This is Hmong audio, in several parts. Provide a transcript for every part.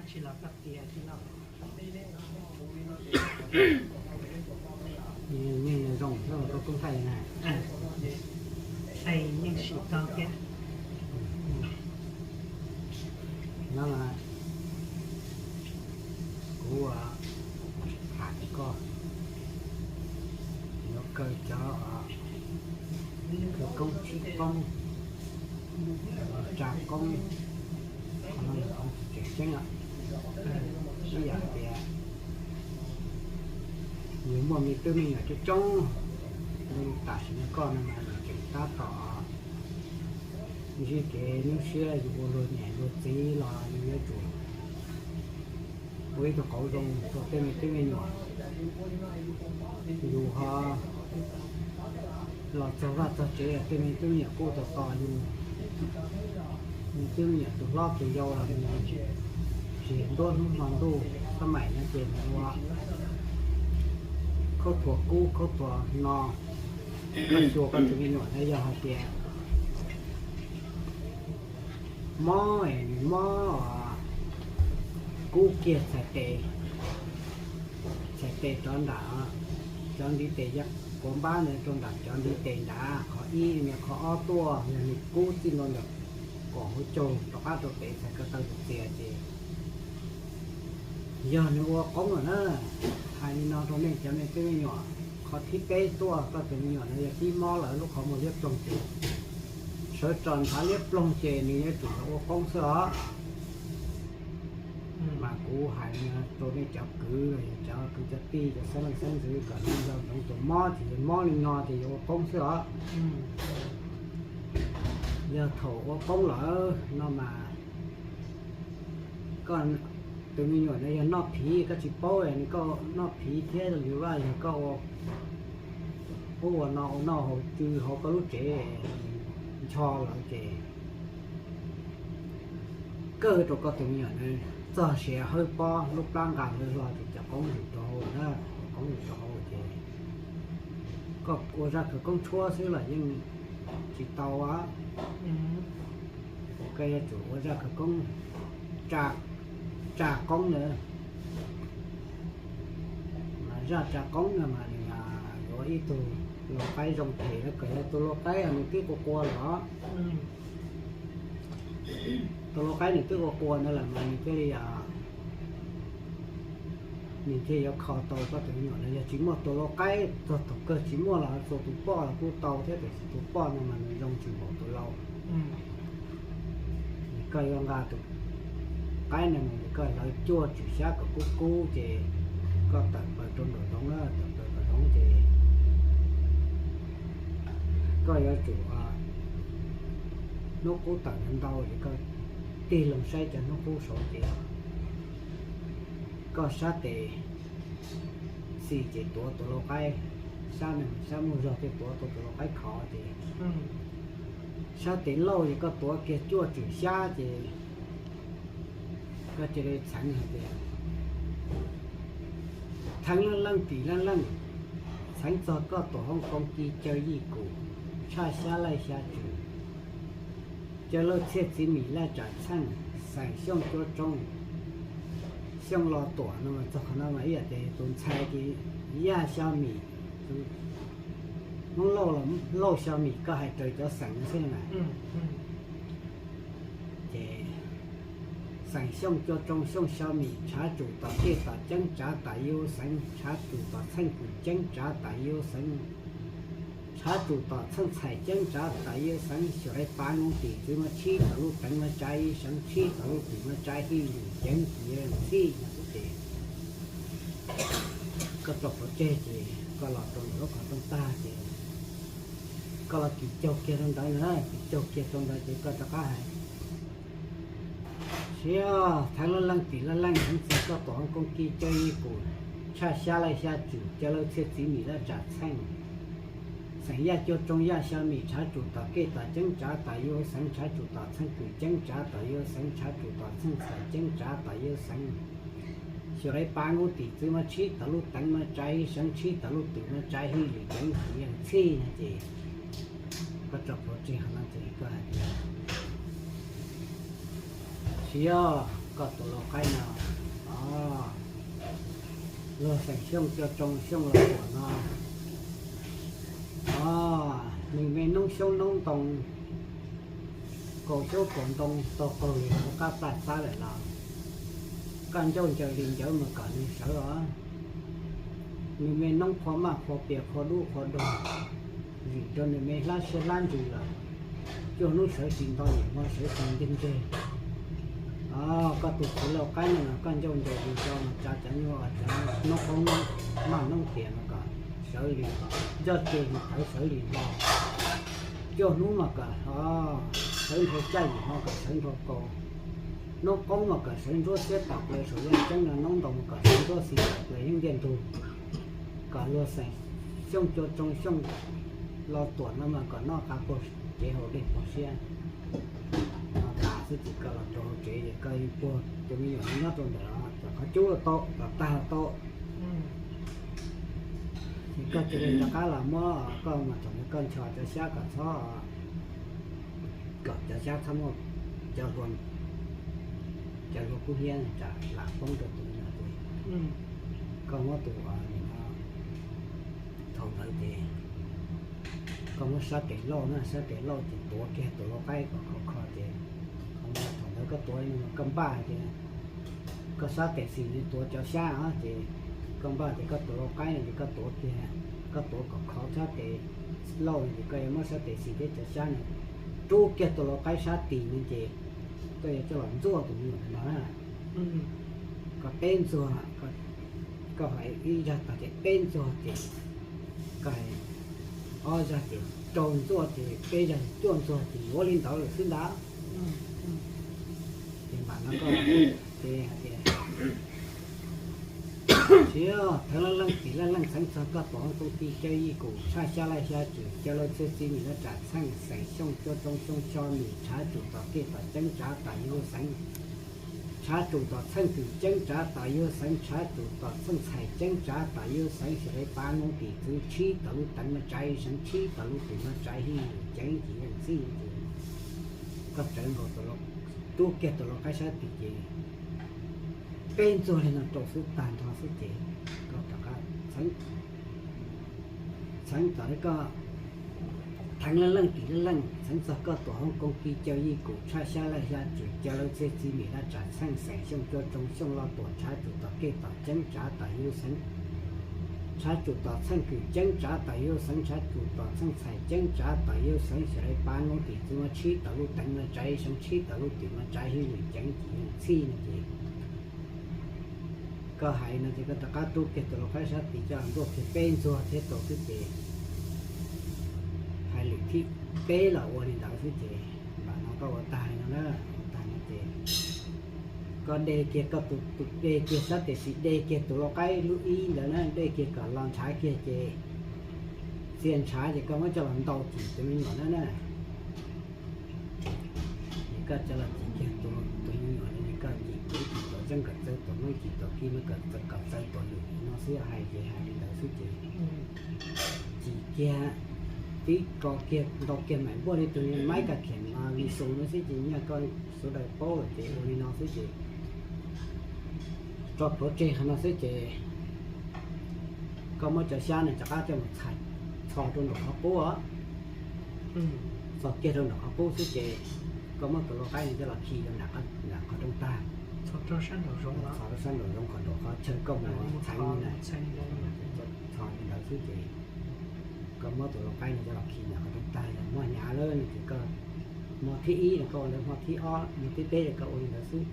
Tsis los koj tiag tsis los. Yeej zoo thiab koj kuj thaij na. Thaij yeej sim tau thiab. No mas kuv tham rau koj, yuav kaw cov khawv koob, tsib koob, tsa koob, qhov no yog qhov tseem ceeb. Ib yam tias yus muaj me tub me nyuam coob coob, li tam sim no koj no mas yus tseem tab tom ntsib kev nyuaj siab, yus ua luag niam luag txiv los yus yuav tsum ua ib tug qauv zoo rau tej me tub me nyuam. Yus ho los txog vaj txog tsev, tej me tub me nyuam kuj tos tos yus. Me tub me nyuam tus hlob tus yau los tsis ntuab hnub hmo ntuj, xab maim no ces nws ua khaub thuas kub khaub thuas no. Koj xyuas koj tus me nyuam no yog hais tias mob es nws mob kub kiag txhais tes, txhais tes rov nram, cov ntiv tes, kuav npab ntawd rau nram cov ntiv tes nrad, qhov ib, qhov ob tuaj yog nws kub txij nkaus ntawm kaum hauv caug rov qab rau pem txhais ko taw txias ces yog nws ua qoob lawm na. Hais li no rau nej cov me tub me nyuam, qhov thib peb tuaj koj tus me nyuam no yog tib mob lawm lub qhov muag liab ploog ces sawv tso ntshav liab ploog ces nws yuav tsum los ua qoob xwb os. Mas kuv hais rau nej cov kwv los yog cov kwv cov tij cov xeeb leej xeeb ntxwv kom nej nco ntsoov tus mob ces yog mob li no ces yuav ua qoob xwb os. Yog thaum ua qoob lawm no mas koj tus me nyuam no yog noj phiv koj tsis paub, nws koj noj phiv thiab yus vaj yog koj ua ub ua no ua noj haus tsw hauv koj lub tsev ncho lawm ces kawg rau koj tus me nyuam na, txog siav hawb pob lub plab nqa lawv hlo ces cov qoob yus rau hauv na, cov qoob yus rau hauv ces koj ua zaj khawv koob tshuab xwb los yeej tsis tau. Koj yuav tsum ua zaj khawv koob tsa qoob na. Mas zaj tsa qoob no mas nws yuav ib tug lau qaib zoo phem, kom yog tus lau qaib nws twb qua qua lawm os. Tus lau qaib nws twb qua qua ntawd lawm mas nws thiaj li, nws thiaj yuav kho tau koj tus me nyuam na. Yog tsis muaj tus lau qaib, txog thaum kawg tsis muaj los txhua tus poj los kuj tau thiab, tiam sis tus poj no mas nws zoo tsis npaum tus lau. Koj yuav nqa tus qaib no mus ces koj hlawv cuaj tswm xyab kom kub kub ces koj tawm plaws rau nraum zoov na, tawm plaws nraum zoov ces koj yuav tsum hnub qub tawm ntau ces koj tig loo saib cov hnub qub saud ces koj sab tes xis ces tuav tus lau qaib, sab nees sab muag zog thiaj tuav tau tus lau qaib khov ces sab tes lauj ces koj tuav kiag cuaj tswm xyab ces koj cia li txheev hais tias: Theev leej leej tim leej leej, txheev txog koj tus hoob koob kib caw yij kum, tshaj xyab laij xya tswm, caw lauj txhiaj txiv mim laj tsam txheej, xeem xyooj cuab tsoob, xyooj lo tuam no. Txog qhov no mas ib yam tias tus ntxhais ces yaj xya mim, Hmoob lauj los lauj xya mim, koj hais raws cov xeem no xwb na. Ces xeem xyooj cuab tsoob xyooj xya mim, tshav tsum tom kej tom ceeb tsav tom yus xeev, tshav tsum tom txheej kws ceeb tsav tom yus xeev, tshav tsum tom txheej txhais ceeb tsav tom yus xeev, xyum dai pav nkoos tim txwv mas tshib tom lub teev mas tsav ib seev, tshib tom lub twm mas tsav hij lwm ceev txiv txhij no xwb ces koj tso plhuav tseg ces koj los rau lub qhov rooj tag ces koj los kim caug kiag rau ntawd na, kim caug kiag rau ntawd ces koj rov qab hais: Siab, theev leej leej tim leej leej, txheev txog koj tus hoob koob kib caw yij kum, tshaj xyab laij xya tswm, caw lauj txhiaj txiv mim laj tsam txheej, xeem yaj cuab tsoob yaj xya mim, tshav tsum tom kej tom ceeb tsav tom yus xeev, tshav tsum tom txheej kws ceeb tsav tom yus xeev, tshav tsum tom txheej txhais ceeb tsav tom yus xeev, xyum dai pav nkoos tim txwv mas tshib tom lub teev mas tsav ib seev, tshib tom lub twm mas tsav hij lwm ceev txiv txhij no ces koj tso plhuav tseg qhov no ces koj hais tias: Siab, Koj tus lau qaib no, o, luag xeem Xyooj Cuaj Tsoo Xyooj Lauj Tuam no, o, nws me noob xyoob noob ntoo, kaus xyoob kaus ntoo tau qaug li hauv qab plaj xab lawm los, koj ncauj ncaws li ncawd mas kom nws sawv os. Nws me noob qhua maj qhua pias qhua dub qhua daug, vim rau nws me hlab siab hlab ntsws lawm, cuaj hnub sawv tsis nto, niam hmo sawv tsis nti ntseg. Koj tus txiv lau qaib no los koj ncauj ncaws li ncawd mas tsa cov nyuj cov noob qoob maj noob tias mas kom sawv li ncoj teg, mas thawv sawv li hlo. Cuaj hnub mas kom sawv nrhau caj, yim hmo kom sawv nrhau kaus, noob qoob mas kom sawv ntsuab xiab tawm plaws saum yaj ceeb no, noob ntoo mas kom sawv ntsuab xis tawm plaws yeeb ntiaj ntug. Kom luag xeem Xyooj Cuaj Tsoo Xyooj Lauj Tuam no mas kom noj qab puag cev haus dej puag siab. No tas xwb ces koj los rau hauv tsev es koj yeej puag tus me nyuam no nyob rau ntawm os, kom qhov cub los tau, kom tag los tau. Ces koj cia li rov qab los muab, koj mas thaum ntawd koj nchos cov xyab kom txhob, kom cov xyab txhob muaj cov hlua, cov hlua kub hnyiab tsam lam poob rau tus me nyuam ces koj muab tus, thaum ntawd ces koj muab sab tes lauj na, sab tes lauj ces tuav kiag tus lau qaib kom khov kho ces thaum ntawd koj tuav li no, koj npaj tias koj sab tes xis nws tuav cov xyab os, ces koj npaj tias koj tus lau qaib no ces koj tuav kiag, koj tuav kom khov sab tes lauj no ces koj yuav muab sab tes xis thiab cov xyab no rub kiag tus lau qaib sab tis no ces koj yuav coj los ntxuaj tus me nyuam no na. Koj peb ntxuag, koj hais ib zag tag ces peb ntxuag ces koj hais ob zag ces rau ntxuaj ces peb zag cuaj ntxuag ces yuav li ntawd lawm xwb ntag. Ces npam no koj ces hais tias, Siav, thawv leej leej tim leej leej, txheeb txog koj tus hoob koob tij caw yij kum tshaj xyab laj xyab tswm caw lawv txhiaj txij mis laj ram txheej xeem Xyooj Cuaj Tsoo Xyooj Xyo Nws tshav tsum tom kej tom ceeb tsav tom yug xeev, tshav tsum tom txheej kws ceeb tsav tom yug xeev, tshav tsum tom txheej txhais ceeb tsav tom yug xeev, xyov li pab noob tim txwv tshib tom lub teev no tsaiv seev, tshib tom lub teev no tsaiv hij ceev ces yeej txij ces koj tsawv nkaus, rub kiag tus lau qaib sab tim ces peb ntxuag li no rau xwb tag nrho xwb ces koj rov qab txheeb, txheeb tom li koj thawv leej leej tim leej leej, txheeb txog koj tus hoob koob tij caw yij kum tshaj xyab laj xyab tswm caw lawv txhiaj txij mis laj ram txheej xeem Xyooj Cuaj Tsoo Xyooj Lauj Tuam tshav tsum tom kej tom ceeb tsav tom yug xeev, tshav tsum tom txheej kws ceeb tsav tom yug xeev, tshav tsum tom txheej txhais ceeb tsav tom yug xeev, xyov li pab noob tim txwv no tshib tom lub teev no tsaiv seev, tshib tom lub teev no tsaiv hij lwm ceev ces yeej txij no ces koj hais no ces koj rov qab rub kiag tus lau qaib sab tid coj ntxuaj kiag peb ntxuag thiab rau xwb ces hais lwm thib peb los ua li ntawd xwb ces npam no koj ua tag li no na, ua tag no ces koj de kiag koj tus, de kiag sab tes xis, de kiag tus lau qaib lub ib ntawd na, de kiag kom los ntshav kiag ces txia ntshav ces koj muab coj los ntau cim tus me nyuam na na. Ces koj coj los cim kiag tus, tus me nyuam no ces koj cim kuv cim tuam zeej kom txawv tuam noob, cim tuam kij no kom txawv, kom txawv tuam lwm no xwb, hais ces hais li ntawd xwb ces cim kiag tib ko kiag ntau kiag mam npuaj li tus maib ka khem mas li xus no xwb ces nyaj koj sawv daws paub lawm ces ua li no xwb ces tso plhuav tseg qhov no xwb ces koj muab cov xyab no rov qab coj mus txhos rau nraum qhov qub os. Txhos kiag rau nraum qhov qub xwb ces koj muab tus lau qaib no coj los khi rau nram qhov rooj tag, txhos rau sab nraum zoov qhov nraum qhov chaw koj mus txheev na. Txhos li ntawd xwb ces koj muab tus lau qaib no coj los khi nram qhov rooj tag, yog muaj hnyav lawm no ces koj hmo thib ib no koj ua li ntawd, hmo thib ob, hmo thib peb ces koj ua li ntawd xwb.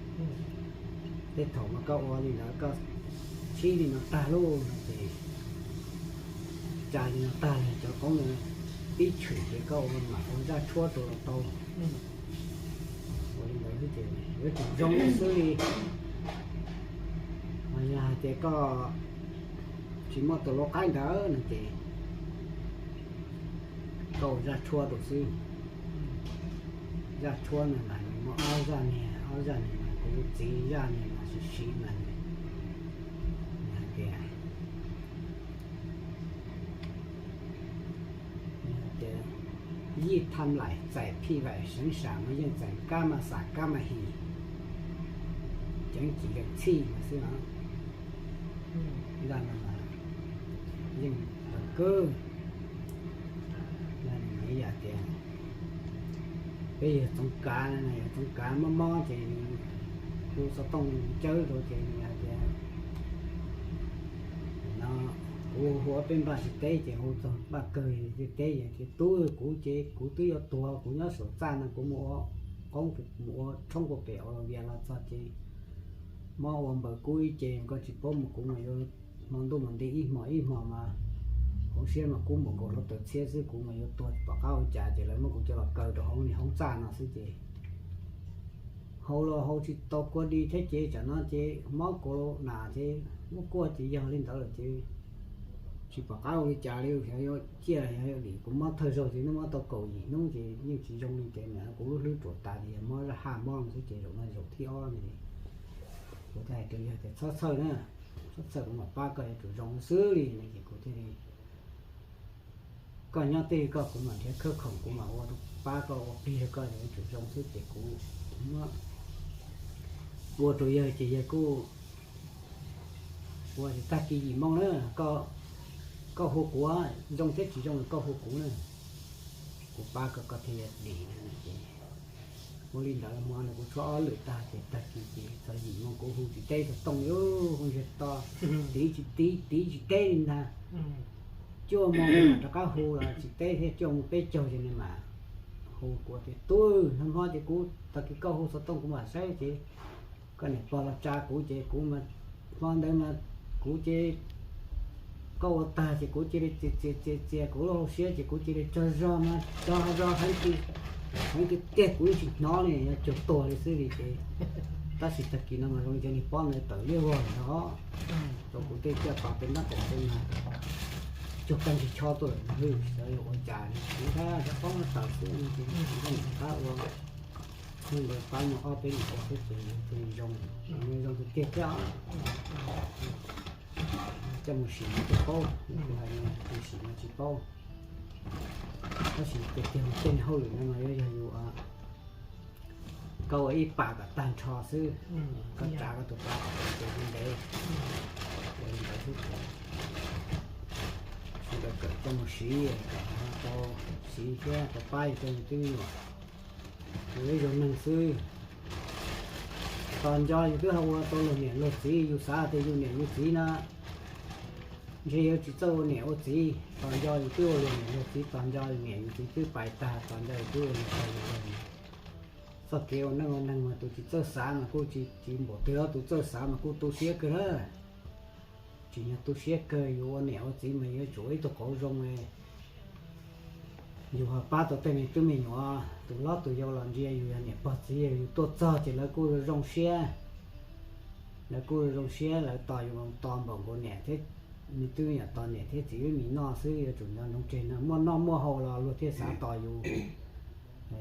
Tej thaum mas koj ua li ntawd koj tshib li no tag lawm no ces tsa li no tag los cov qoob no pib tshwm ces koj ua mam ua zaj tshuab rau los tau. Ua li ntawd xwb ces yuav tsum zoo xwb li. Ho yog hais tias koj tsis muaj tus lau qaib ntawd no ces koj ua zaj tshuab rau xwb. Zaj tshuab no mas nws muaj ob zaj niag, ob zaj niag mas kuv txiv zaj niag mas siv siv mas nws hais tias Yij tham laim txais phij vaim seev sam mas yeej txais kab mas xam kab mas him. yeej tsis zeem txhij no xwb no. Zaj no mas yeej zoo kawg. Ib yam tias peb yawg Txoov Kav no, yawg Txoov Kav mob mob ces hu xov tooj cawb rau ces nws hais tias, no, kuv hu ua peb npaj tsis teb ces hu txog npaj kawg tsis teb, yawg tias tub, kuv ces kuv twb yuav tuag, kuv nyob saum txaj no kuv mus ua qoob, mus ua tshoob ua pem ua vias los txog ces mob ua npaws kub ib ce, koj tsis paub mas kuv mas yuav hmo ntuj mas nti ib hmos ib hmos mas hauv siab mas kub npaum nkaus hluav taws txhiab xwb, kuv mas yuav tuag tsis pom qab ua cas ces lawv muab kuv coj los kaw rau hauv niag hoob txaj no xwb ces hau los hau tsis tau kua di thiab ces tsam no ces mob kuv nas ces muab kuaj ces yog li ntawd lawm ces tsis pom qab ua li cas li, xyov yuav ciaj los xyov yuav dim. Kuv mob thawj zaug ces hnub mob tau kaum yim hnub ces yeej tsis zoo li ces nim no kuv lub hlwb ruam tas ces yog mob zaj haj mob xwb ces zaum no zaum thib ob no ces kuv thiaj hais rau yawg tias txhob txhawj na, txhob txhawj, kuv mam pab koj yuav tsum zoo xwb li no ces kuv thiaj li, koj nyob twj ywm koj, kuv mam nrhiav khawb khoom kuv mam ua pab koj ua plig rau koj yuav tsum zoo xwb ces kuv muab ua rau yawg ces yawg kuj ua tias tag kis yim moo na, koj hu kuv, zoo thiab tsis zoo koj hu kuv na, kuv pab koj koj thiaj yuav dim na ces ua li ntawd hmo no kuv tshuab ob lwm tag ces tag kis ces txog yim moo kuv hu tsis teb xov tooj li, hu ntsiag to, tiv tsis tiv, tiv tsis teb li ntag. Cuaj moo kuv mam rov qab hu los tsis teb thiab, cuaj moo peb caug ces nws mam hu kuv tias tub, hmo no ces kuv tag kis koj hu xov tooj kuv mam saib ces koj niam pog los tsa kuv ces kuv mas hmo ntawd mas kuv ces koj ua tag ces kuv cia li txias txias txias txias kuv lub hauv siab ces kuv cia li tsaug zog mas tsaug zog heev tiag tiag, kuv yeej tsis hnov li, yuav cuag tuag li xwb li ces tab sis tag kis no mas zoo li cov niag pob ntawd tawm liab vog lawm no, rau kuv tej caj pas pem ntab kaum peb na, cuag koj ntsis chob tuaj lawm no, xyov yuav ua cas li, kuv tab cov pob no tawm xwb ces kuv tab ua, hnub ntawd pab muaj ob peb lwm ua xwb ces zoo, zoo tiag tiag thiab. Coj mus sim no tsis paub, kuv hais no sim no tsis paub, tab sis tiag tiag mas tej hauj lwm no mas yuav yog yus, koj ua ib pas kom tag nrho xwb, koj tsa koj tus pas kom tag ces ntev, ua li ntawd xwb ces sawv daws kawm coj mus siv kom tau siv thiab tau pab yus tej me tub me nyuam. Yus ib zaug neeg xwb, tos nco yus twb ho ua tau luag niam luag txiv, yus xav tias yus niam yus txiv na, ntshe yuav tsis txawj ua niam ua txiv, tos nco yus twb ua luag niam luag txiv, tos nco yus niam yus txiv twb pais tag, tos nco yus twb ua luag niam luag txiv. Txoj kev ua neej ua neeg mas tus tsis txawj xav mas kuj tsis, tsis npaum twg, tus txawj xav mas kuj tu siab kawg na. Tsim nyog tu siab kawg, yus ua niam ua txiv mas yuav tsum ua ib tug qauv zoo, yus ho pab tau tej me tub me nyuam, tus hlob tus yau los ntsia yus yog niam pog txiv, yus tuaj txog ces lawv kuj zoo siab. Lawv kuj zoo siab, lawv tos yus tos npaum nkaus niam thiab, me tub me nyuam tos niam thiab txiv lub mis noj xwb, yuav tsum nco ntsoov tseg no, muaj noj muaj haus los luag thiaj xav tos yus.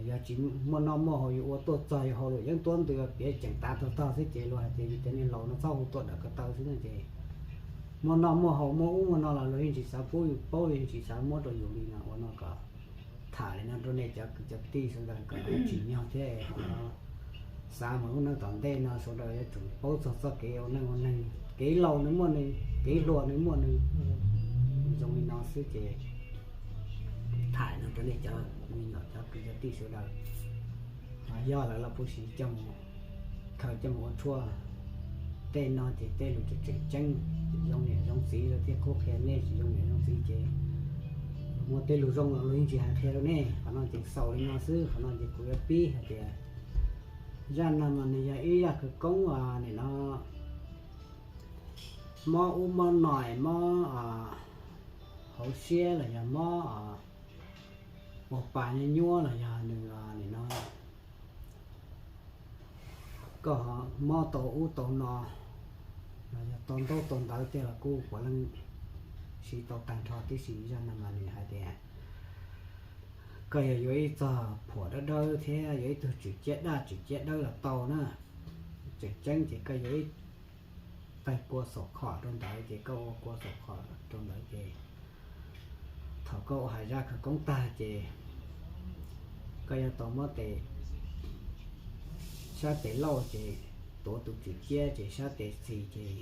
Yog tsis muaj noj muaj haus, yus ua tuaj txog yus hauj lwm yeeb tuab ntws piav ceem tav tog tog xwb ces luag hais tias yus cov niag laus no txhob hu tuaj dawm ko taw xwb no ces muaj noj muaj haus muaj ub muaj no los luag yeej tsis xav pub yus paub, yeej tsis xav muab rau yus li no. Ua no kom tham li no rau nej cov kwv cov tij sawv daws kom tsim nyog thiab, xav mus lub neej tom ntej no sawv daws yuav tsum paub txog txoj kev ua neej ua neeg, kev laus nws muaj nws, kev hluas nws muaj nws. Zoo li no xwb ces tham no rau nej cov me nyuam cov kwv cov tij sawv daws, yog lawv los puv siv coj mus khaws coj mus ua tshuaj. Tej no ces tej lus tseem tseem ceeb, tsis zoo niam zoo txiv lawv thiaj qhuab qhia nej, tsis zoo niam zoo txiv ces muaj tej lus zoo los luag yeej tsis hais qhia rau nej. Qhov no ces xaus li no xwb, qhov no ces kuv yuav pib hais tias zaj no mas nws yog ib zaj khawv koob, nim no mob ub mob no, mob hauv siab los yog mob ua pa nyuab nyuab los yog nws nim no koj mob tau ub tau no los yog tau ntaub tau ntawv tej los kuj puav leej siv tau tag nrho tib si. Zaj no mas nws hais tias koj yog yuav ib txog phuam dawb dawb thiab yuav ib tug tswm ciab daj tswm ciab dawb los tau na. Tseem ceeb ces koj yuav ib taig kua xaum khom rau ntawd ces koj ua kua xaum khom rau ntawd ces thaum koj ua hais zaj khawv koob tag ces koj yuav tau muab tes, sab tes lauj ces tuav tus tswm ciab ces sab tes xis ces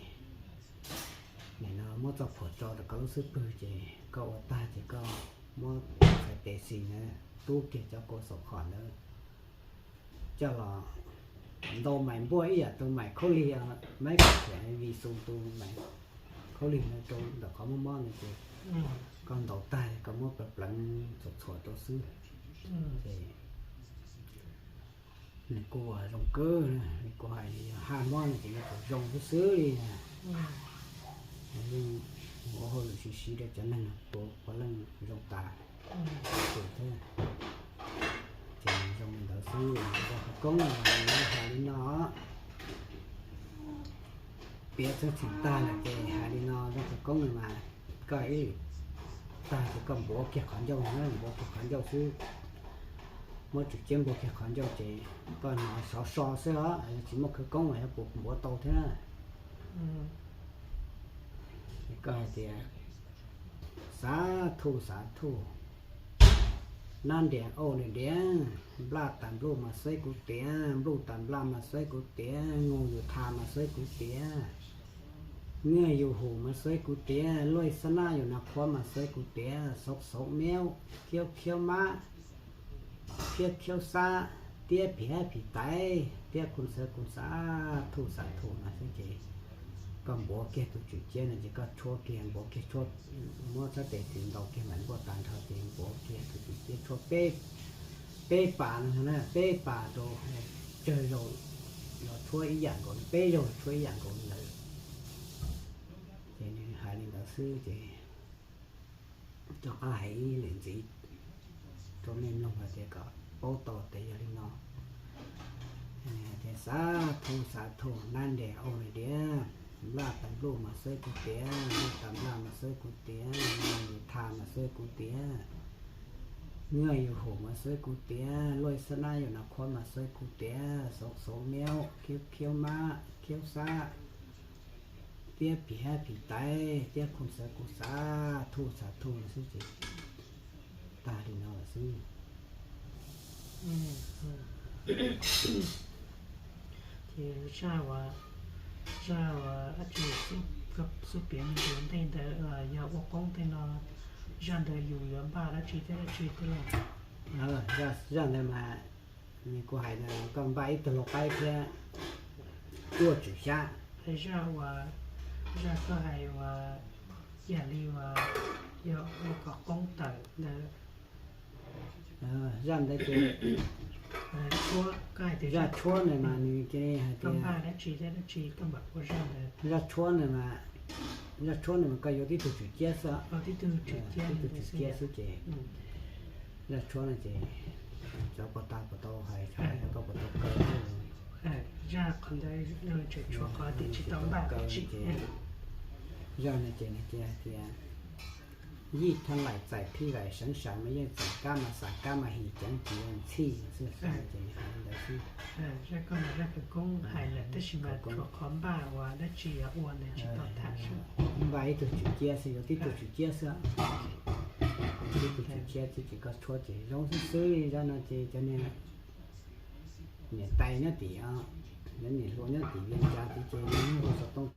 nim no muab txoj phuam tso rau koj lub xub pwg ces koj ua tag ces koj muab txhais tes xis na, tub kiag cov kua xaum khom ntawd coj los ntaus mais npuaj ib yam tus mais khaub lig, maiv kom tias vi xu tus mais khaub lig no rau ntawm qhov mob mob no ces koj ntaus tag koj muab pleev pleev txhuam txhuam rau xwb. Ces nws kuj zoo kawg, kuv hais li yog haj mob no ces nws kuj zoo xwb xwb li na. Yeej ua hauj lwm siv siv rau cov neeg puav leej zoo tas thiab. Ces zoo li ntawd xwb, zoo khawv koob no mas hais li no, piav txheej txheem tag lawm ces hais li no, zoo khawv koob no mas koj ib lwm tag ces koj npuav kiag qhov ncauj na, npuav kiag qhov ncauj xwb. Muab tswm ciab npuav kiag qhov ncauj ces koj hnov sov so xwb os, tsis muaj khawv koob los yog puas npuav tau thiab na. Koj hais tias, xav thuj xav thuj, nab nrias auj nws diav, nplaj tas npluj mas xwb kuv tiav, npluj tas nplaj mas xwb kuv tiav, nug yus tha mas xwb kuv tiav, nyiaj yus hum mas xwb kuv tiav, luaj xab nab yus nas qhuav mas xwb kuv tiav, xauv xauv miaub, khiaub khiaub mab, khiaub khiaub xab, tiab phim hab phim taiv, tiab khu xawv khu xav, thuj xav thuj no xwb ces koj npuav kiag tus tswm ciab no ces koj tshuab kiag, npuav kiag tshuab, muab sab tes tis ntaus kiag mais npuaj tas nrho ces npuav kiag tus tswm ciab tshuab peb, peb pas no, peb pas rau, tsawg zaus los tshuab ib yam nkaus, peb zaug los tshuab ib yam nkaus li ntawd. Ces nws hais li ntawd xwb ces rov qab hais ib lwm ntxiv rau nej mloog hais tias kom paub tau tias yog li no. Tias xav thuj xav thuj, nab nrias auj nws diav, nplaj tas npluj mas xwb kuv tiav, npluj tas nplaj mas xwb kuv tiav, nug yus tha mas xwb kuv tiav, nyiaj yus hum mas xwb kuv tiav, luaj xab nab yus nas qhuav mas xwb kuv tiav, xauv xauv miaub, khiaub khiaub mab, khiaub xab, tiab phim hab phim taiv, tiab khu xawv khu xav, thuj xav thuj no xwb ces tag li no lawm xwb. Ces zaj uas, zaj uas dab tsi, xub piav ntawd ntej ntawd yog ua qoob tej no, zaj ntawd yus yuav npaj dab tsi thiab dab tsi thiab los? Zaj ntawd mas nws kuj hais tias koj npaj ib tug lau qaib thiab cuaj tswm xyab. Zaj uas, zaj koj hais uas yam li uas yog ua kom qoob tawm ntawd. Zaj ntawd ces, zaj tshuab no mas nws cia li hais tias, zaj tshuab no mas, zaj tshuab no mas koj yuav tib tug tswm ciab xwb, tib tug tswm ciab xwb ces, zaj tshuab no ces txawm puas tau puas tau hais, txawm koj puas tau kaw, zaj no ces nws cia li hais tias, yij thaj laim txais phij laim seev saim mas yeej txais kab mas xav kab mas him ceev tis ntxhij xwb, ces nws hais li ntawd xwb. Npaj ib tug tswm ciab xwb, yuav tib tug tswm ciab xwb, tib tug tswm ciab xwb ces koj tshuab ces zoo xwb xwb li. Zaj no ces cov niam tais nyob tim, cov niam hluas nyob tim Vias Cas tid ces nws hu xov tooj